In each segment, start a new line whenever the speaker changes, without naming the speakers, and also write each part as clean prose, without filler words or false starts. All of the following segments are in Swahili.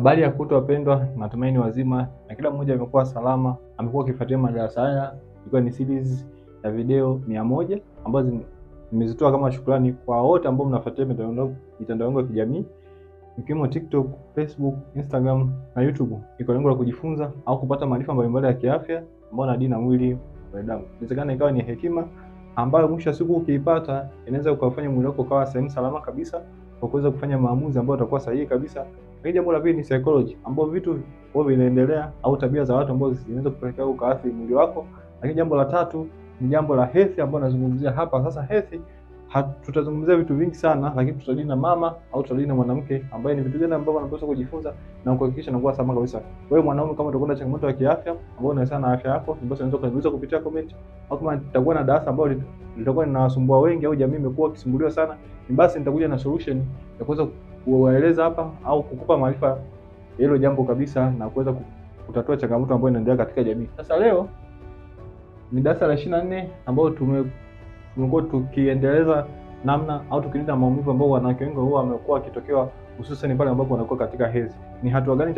Habari ya kutwa wapendwa, natumaini wazima na kila mmoja amekuwa salama, amekuwa akifuatilia madarasa haya. Ilikuwa ni series ya video 100 ambazo nimezitoa kama shukrani kwa wote ambao mnafuatilia mitandao yangu ya kijamii ikiwemo TikTok, Facebook, Instagram na YouTube, iko lengo la kujifunza au kupata maarifa mbalimbali ya kiafya ambayo yanadili na mwili wa binadamu. Inawezekana ikawa ni hekima ambayo mwisho wa siku ukiipata inaweza kukufanya mwili wako ukawa sehemu salama kabisa kwa kuweza kufanya maamuzi ambayo yatakuwa sahihi kabisa. Lakini jambo la pili ni psychology, ambapo vitu ambavyo vinaendelea au tabia za watu ambazo zinaweza kupelekea ukaathiri mwili wako. Lakini jambo la tatu ni jambo la health ambalo nazungumzia hapa. Sasa health tutazungumzia vitu vingi sana, lakini tutadili na mama au tutadili na mwanamke ambaye ni vitu gani ambavyo anapaswa kujifunza na kuhakikisha anakuwa salama kabisa. Kwa hiyo mwanaume, kama utakuwa na changamoto ya kiafya ambayo unahusiana na afya yako, basi unaweza kuniuliza kupitia comment, au kama nitakuwa na darasa ambalo litakuwa linawasumbua wengi au jamii imekuwa ikisumbuliwa sana, ni basi nitakuja na solution ya kuweza kuwaeleza hapa au kukupa maarifa hilo jambo kabisa na kuweza kutatua changamoto ambayo inaendelea katika jamii. Sasa leo ni darasa la 24 ambalo tumekuwa tukiendeleza namna au tukilinda maumivu ambao wanawake wengi huwa wamekuwa wakitokewa, hususan pale ambapo wanakuwa katika hedhi. Ni hatua gani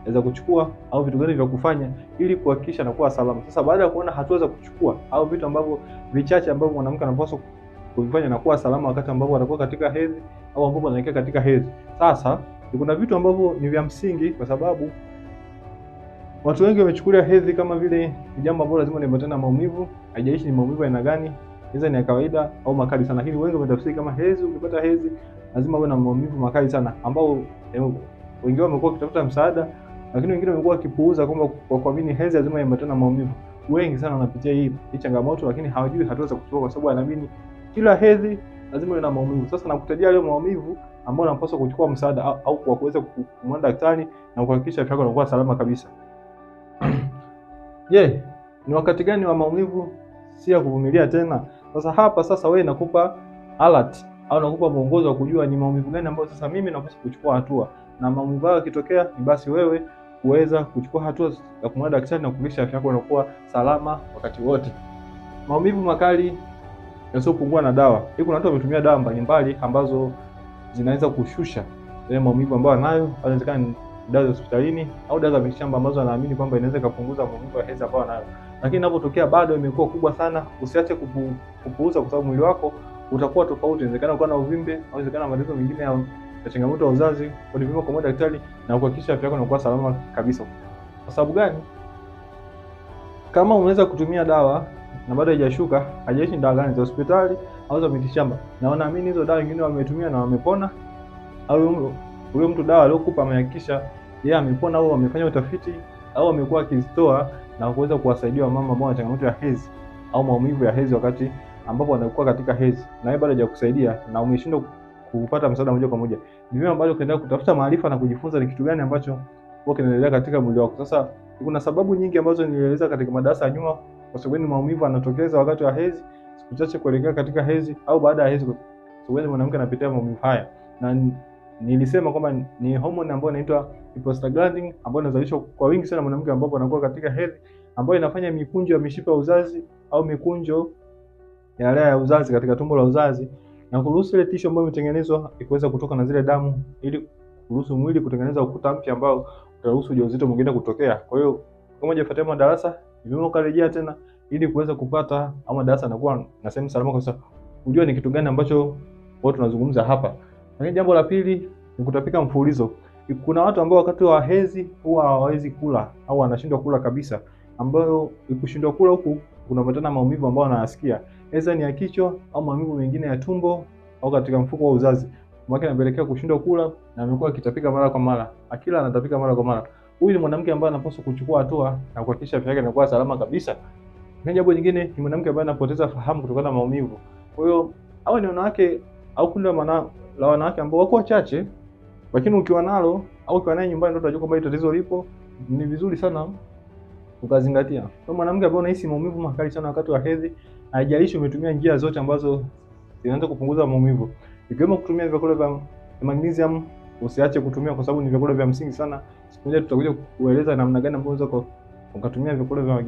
za kuchukua au vitu gani vya kufanya ili kuhakikisha anakuwa salama. Sasa baada ya kuona hatua za kuchukua au vitu ambavyo vichache ambavyo mwanamke anapaswa kuvifanya na kuwa salama wakati ambapo anakuwa katika hedhi au ambapo anaelekea katika hedhi. Sasa kuna vitu ambavyo ni vya msingi, kwa sababu watu wengi wamechukulia hedhi kama vile ni jambo ambalo lazima liambatane na maumivu, haijalishi ni maumivu aina gani, inaweza ni ya kawaida au makali sana, lakini wengi wametafsiri kama hedhi, ukipata hedhi lazima uwe na maumivu makali sana, ambao wengine wamekuwa wakitafuta msaada, lakini wengine wamekuwa wakipuuza kwamba kwa kuamini hedhi lazima iambatane na maumivu. Wengi sana wanapitia hii changamoto, lakini hawajui hatua za kuchukua, kwa sababu wanaamini kila hedhi lazima iwe na maumivu. Sasa nakutajia leo maumivu ambayo unapaswa kuchukua msaada au kwa kuweza kumwona daktari na kuhakikisha afya yako inakuwa salama kabisa. Je, ni wakati gani wa maumivu si ya kuvumilia tena? Sasa hapa sasa wewe nakupa alert au nakupa mwongozo wa kujua ni maumivu gani ambayo sasa mimi napaswa kuchukua hatua, na maumivu hayo yakitokea ni basi wewe kuweza kuchukua hatua za kumwona daktari na kuhakikisha afya yako inakuwa salama wakati wote. Maumivu makali yasiyopungua na dawa. Hii kuna watu wametumia dawa mbalimbali ambazo zinaweza kushusha ile maumivu ambayo anayo, au inawezekana ni dawa za hospitalini au dawa za mitishamba ambazo anaamini kwamba inaweza kupunguza maumivu ya hedhi ambayo anayo. Lakini inapotokea bado imekuwa kubwa sana, usiache kupuuza, kwa sababu mwili wako utakuwa tofauti. Inawezekana ukawa na uvimbe au inawezekana matatizo mengine ya changamoto ya uzazi. Kwa hivyo kwa daktari na kuhakikisha afya yako inakuwa salama kabisa. Kwa sababu gani? Kama umeweza kutumia dawa na bado haijashuka, haijalishi dawa gani za hospitali au za mitishamba, na wanaamini hizo dawa wengine wametumia na wamepona, au huyo mtu dawa aliyokupa amehakikisha yeye amepona, au amefanya utafiti au amekuwa akizitoa na kuweza kuwasaidia wamama ambao wana changamoto ya hedhi au maumivu ya hedhi wakati ambapo wanakuwa katika hedhi, na wewe bado hajakusaidia na umeshindwa kupata msaada moja kwa moja, ni vyema bado kuendelea kutafuta maarifa na kujifunza ni kitu gani ambacho huwa kinaendelea katika mwili wako. Sasa kuna sababu nyingi ambazo nilieleza katika madarasa ya nyuma, kwa sababu ni maumivu yanatokeza wakati wa hedhi, siku chache kuelekea katika hedhi au baada ya hedhi, kwa sababu mwanamke anapitia maumivu haya. Na nilisema kwamba ni homoni ambayo inaitwa prostaglandin ambayo inazalishwa kwa wingi sana mwanamke ambapo anakuwa katika hedhi, ambayo inafanya mikunjo ya mishipa ya uzazi au mikunjo ya lea ya uzazi katika tumbo la uzazi na kuruhusu ile tishu ambayo imetengenezwa ikiweza kutoka na zile damu ili kuruhusu mwili kutengeneza ukuta mpya ambao utaruhusu ujauzito mwingine kutokea. Kwa hiyo kama hujafuatilia madarasa, ni vyema ukarejea tena ili kuweza kupata au madarasa yanakuwa na sehemu salama kabisa kujua ni kitu gani ambacho watu tunazungumza hapa. Lakini jambo la pili ni kutapika mfululizo. Kuna watu ambao wakati wa hedhi huwa hawawezi kula au wanashindwa kula kabisa, ambayo kushindwa kula huku kunapatana maumivu ambayo wanayasikia, aidha ni ya kichwa au maumivu mengine ya tumbo au katika mfuko wa uzazi. Maana inapelekea kushindwa kula na amekuwa akitapika mara kwa mara, akila anatapika mara kwa mara. Huyu ni mwanamke ambaye anapaswa kuchukua hatua na kuhakikisha afya yake inakuwa salama kabisa. Na jambo jingine ni mwanamke ambaye anapoteza fahamu kutokana na maumivu. Kwa hiyo hawa ni wanawake au kundi la wanawake ambao wako wachache, lakini ukiwa nalo au ukiwa naye nyumbani ndio utajua kwamba tatizo lipo. Ni vizuri sana ukazingatia. Kwa mwanamke ambaye unahisi maumivu makali sana wakati wa hedhi, haijalishi umetumia njia zote ambazo zinaweza kupunguza maumivu, ikiwemo kutumia vyakula vya magnesium, usiache kutumia kwa sababu ni vyakula vya msingi sana. Siku moja tutakuja kueleza namna gani ambavyo unaweza ukatumia vyakula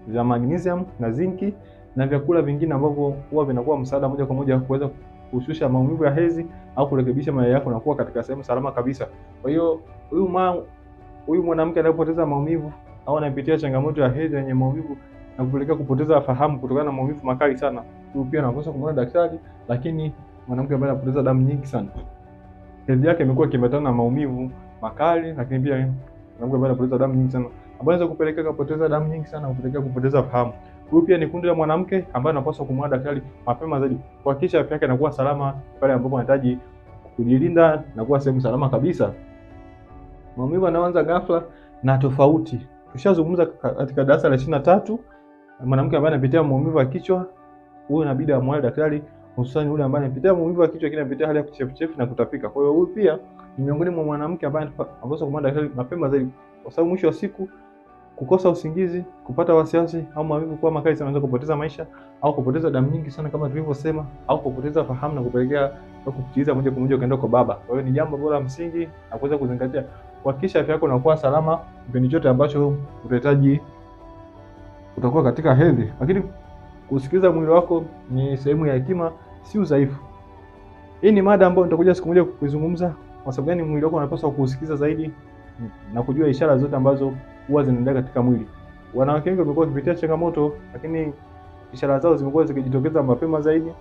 vya magnesium na zinki na vyakula vingine ambavyo huwa vinakuwa msaada moja kwa moja kuweza kushusha maumivu ya hedhi au kurekebisha mayai yako na kuwa katika sehemu salama kabisa. Kwa hiyo huyu mwanamke anayepoteza maumivu au anapitia changamoto ya hedhi yenye maumivu na kupelekea kupoteza fahamu kutokana na maumivu makali sana, huyu pia anapaswa kumwona daktari. Lakini mwanamke ambaye anapoteza damu nyingi sana, hedhi yake imekuwa ikiambatana na maumivu makali, lakini pia mwanamke ambaye anapoteza damu nyingi sana, ambaye anaweza kupelekea kupoteza damu nyingi sana, kupelekea kupoteza fahamu, huyu pia ni kundi la mwanamke ambaye anapaswa kumwona daktari mapema zaidi kuhakikisha afya yake inakuwa salama pale ambapo anahitaji kujilinda na kuwa sehemu salama kabisa. Maumivu yanaanza ghafla na tofauti. Tushazungumza katika darasa la 23, mwanamke ambaye anapitia maumivu ya kichwa, huyu inabidi amwone daktari, hususan yule ambaye anapitia maumivu ya kichwa lakini anapitia hali ya kichefuchefu na kutapika. Kwa hiyo huyu pia ni miongoni mwa mwanamke ambaye anapaswa kumwona daktari mapema zaidi, kwa sababu mwisho wa siku kukosa usingizi, kupata wasiwasi au maumivu kuwa makali sana, unaweza kupoteza maisha au kupoteza damu nyingi sana kama tulivyosema, au kupoteza fahamu na kupelekea kupitiliza moja kwa moja ukaenda kwa baba. Kwa hiyo ni jambo bora msingi na kuweza kuzingatia kuhakikisha afya yako inakuwa salama kipindi chote ambacho utahitaji utakuwa katika hedhi. Lakini kusikiliza mwili wako ni sehemu ya hekima, si udhaifu. Hii ni mada ambayo nitakuja siku moja kuizungumza, kwa sababu gani mwili wako unapaswa kuusikiza zaidi na kujua ishara zote ambazo huwa zinaendelea katika mwili. Wanawake wengi wamekuwa wakipitia changamoto, lakini ishara zao zimekuwa zikijitokeza mapema zaidi,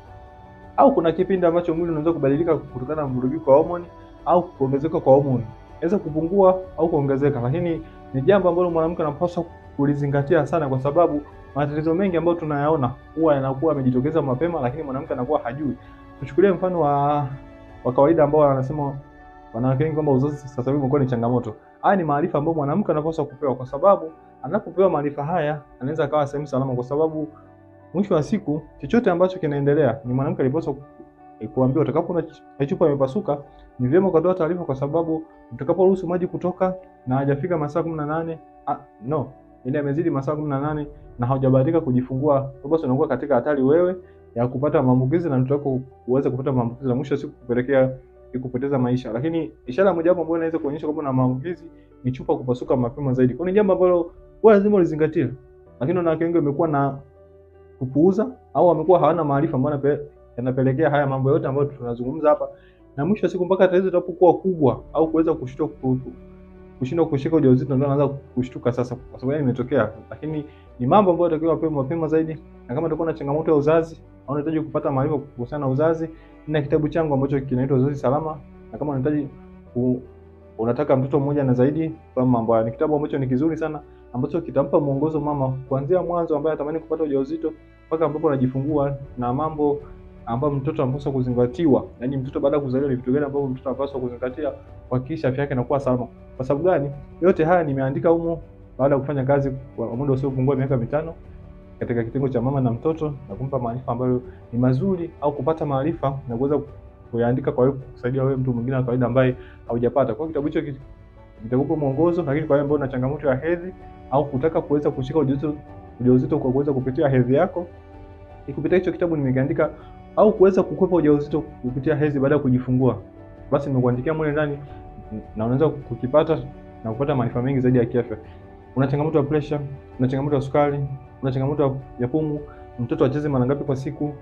au kuna kipindi ambacho mwili unaweza kubadilika kutokana na mvurugiko wa homoni au kuongezeka kwa homoni, inaweza kupungua au kuongezeka, lakini ni jambo ambalo mwanamke anapaswa kulizingatia sana, kwa sababu matatizo mengi ambayo tunayaona huwa yanakuwa yamejitokeza mapema, lakini mwanamke anakuwa hajui. Tuchukulie mfano wa kawaida ambao wanasema wanawake wengi kwamba uzazi sasa hivi umekuwa ni changamoto. Haya ni maarifa ambayo mwanamke anapaswa kupewa, kwa sababu anapopewa maarifa haya anaweza akawa sehemu salama, kwa sababu mwisho wa siku chochote ambacho kinaendelea ni mwanamke alipaswa kuambiwa, utakapoona chupa imepasuka ni vyema ukatoa taarifa, kwa sababu utakaporuhusu maji kutoka na hajafika masaa 18, no, ile amezidi masaa 18 na haujabahatika kujifungua, basi unakuwa katika hatari wewe ya kupata maambukizi na mtoto wako uweze kupata maambukizi na mwisho wa siku kupelekea kupoteza maisha. Lakini ishara moja wapo ambayo inaweza kuonyesha kwamba una maambukizi ni chupa kupasuka mapema zaidi. Kwa hiyo ni jambo ambalo wewe lazima ulizingatie. Lakini wanawake wengi wamekuwa na kupuuza au wamekuwa hawana maarifa ambayo yanapelekea haya mambo yote ambayo tunazungumza hapa, na mwisho wa siku mpaka tatizo litapokuwa kubwa au kuweza kushindwa kushika ujauzito ndio anaanza kushtuka sasa, kwa sababu imetokea. Lakini ni mambo ambayo yatakiwa wapewe mapema zaidi, na kama utakuwa na changamoto ya uzazi au unahitaji kupata maarifa kuhusiana na uzazi, nina kitabu changu ambacho kinaitwa Uzazi Salama, na kama unahitaji unataka mtoto mmoja na zaidi, kwa mambo haya, ni kitabu ambacho ni kizuri sana ambacho kitampa mwongozo mama kuanzia mwanzo ambaye anatamani kupata ujauzito mpaka ambapo anajifungua, na mambo ambayo mtoto anapaswa kuzingatiwa. Yaani mtoto baada ya kuzaliwa ni vitu gani ambavyo mtoto anapaswa kuzingatia kuhakikisha afya yake inakuwa salama. Kwa sababu gani? Yote haya nimeandika humo baada ya kufanya kazi kwa muda usiopungua miaka 5 katika kitengo cha mama na mtoto, na kumpa maarifa ambayo ni mazuri au kupata maarifa na kuweza kuyaandika kwa hiyo kusaidia wewe mtu mwingine wa kawaida ambaye haujapata. Kwa hiyo kitabu hicho kitakupa mwongozo, lakini kwa wale ambao una changamoto ya hedhi au kutaka kuweza kushika ujauzito kwa kuweza kupitia hedhi yako, kupitia hicho kitabu nimekiandika, au kuweza kukwepa ujauzito kupitia hedhi baada ya kujifungua, basi nimekuandikia mle ndani na unaweza kukipata na kupata maarifa mengi zaidi ya kiafya. Una changamoto ya pressure, una changamoto ya sukari, una changamoto ya pumu, mtoto acheze mara ngapi kwa siku,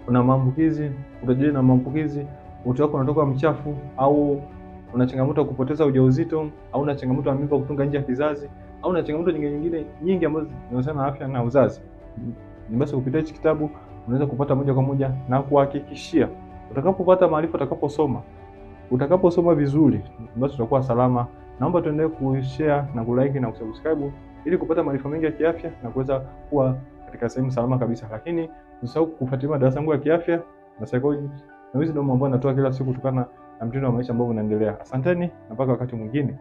una maambukizi, utajiri na maambukizi, uti wako unatoka mchafu, au una changamoto ya kupoteza ujauzito, au una changamoto ya mimba kutunga nje ya kizazi, au una changamoto nyingine nyingi ambazo zinahusiana na afya na uzazi, ni basi kupitia hichi kitabu unaweza kupata moja kwa moja, na kuhakikishia utakapopata maarifa, utakaposoma vizuri, basi utakuwa salama. Naomba tuendelee kushare na kulike na kusubscribe ili kupata maarifa mengi ya kiafya na kuweza kuwa katika sehemu salama kabisa. Lakini usisahau kufuatilia madarasa yangu ya kiafya na psychology na wisdom ambayo natoa kila siku kutokana na mtindo wa maisha ambao unaendelea. Asanteni na mpaka wakati mwingine.